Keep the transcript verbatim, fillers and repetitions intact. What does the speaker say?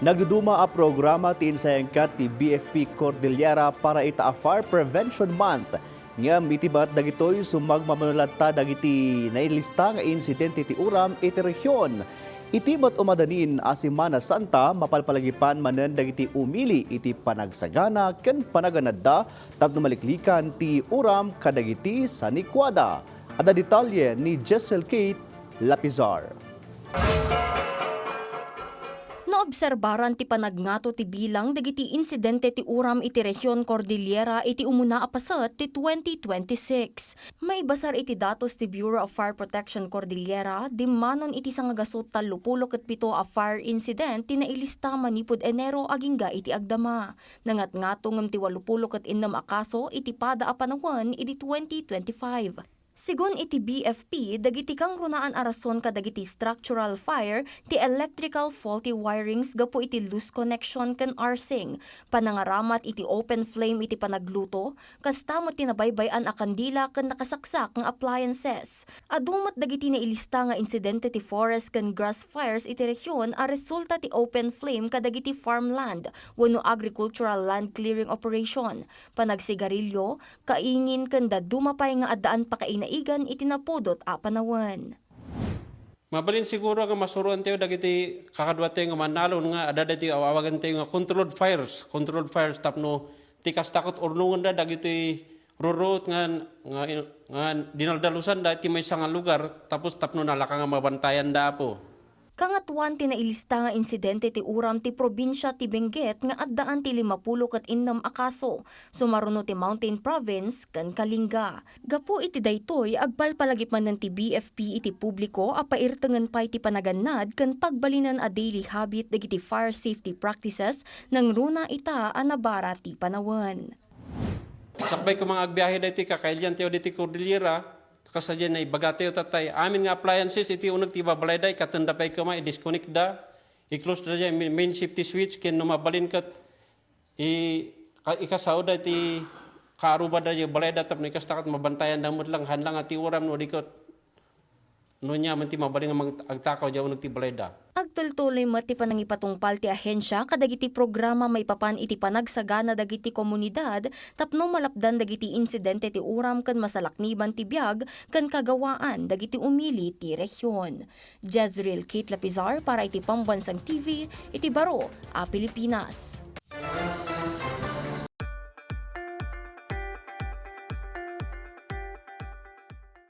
Nagduduma a programa ti insayangkat ti B F P Cordillera para ita a Fire Prevention Month. Ngem iti met dagitoy, sumagmamano latta dagiti nailista nga insidente ti uram iti rehion. Iti met umadanin a Semana Santa, mapalpalagipan manen dagiti umili iti panagsagana ken panaganadda tapno maliklikan ti uram kadagiti sanikuada. Adda detalye ni Jessel Kate Lapizar. Naobserbaran ti panagngato ti bilang dagiti insidente ti uram iti rehion Cordillera iti umuna a paset ti twenty twenty-six. Maibasar iti datos ti Bureau of Fire Protection Cordillera, dimmanon iti sangagasut tallopulo ket pito a fire incident ti nailista manipud Enero agingga iti agdama. Nangatngato ngem ti walupulo ket innem a kaso iti pada a panawen idi twenty twenty-five. Sigun iti B F P, dagiti kangrunaan a rason kadagiti structural fire ti electrical faulty wirings gapu iti loose connection ken ersing, panangaramat iti open flame iti panagluto, kasta met ti nabaybay-an a kandila ken nakasaksak nga appliances. Adu met dagiti nailista nga insidente ti forest ken grass fires iti rehion a resulta ti open flame kadagiti farmland wenno agricultural land clearing operation, panagsigarilyo, kaingin ken dadduma pay nga addaan pakainaigan iti napudot a panawen. Mabalin siguro nga masuroantayo dagiti kakaduatayo nga mannalon nga adda dagiti aw-awagantayo nga controlled fires, controlled fires tapno ti kasta ket urnongenda dagiti rurot nga, nga, nga dinaldalosanda iti maysa nga lugar tapos tapno nalaka nga mabantayanda, Apo. Kangatoan ti nailista nga insidente ti uram ti probinsia ti Benguet nga addaan ti limapulo ket innem a kaso, sumaruno ti Mountain Province ken Kalinga. Gapu iti daytoy, agpalpalagip manen ti B F P iti publiko a pairtengen pay ti panagannad ken pagbalinen a daily habit dagiti fire safety practices nangruna ita a nabara ti panawen. Sakbay ko mga agbiyahe daytoy, kakailiantayo ditoy Cordillera, kasdiay naibagatayo tatay. Amin nga appliances iti uneg ti ibabalayda, ikatenda pay koma, i-disconnect da, i-close da diay main, main safety switch, ken no mabalin ket i-, ka-, ikasaoda iti kaarubada diay balayda tapno ikasta ket mabantayanda met lang, haan lang a ti uram no di ket no ania man ti mabalin nga mang-, agtakaw diay uneg ti balayda. Agtultuloy met ti panangipatungpal ti ahensia kadagiti programa maipapan iti panagsagana dagiti komunidad tapno malapdan dagiti insidente ti uram ken masalakniban ti biag ken kagawaan dagiti umili ti rehion. Jezreel Kate Lapizar para iti Pambansang T V iti baro a Pilipinas.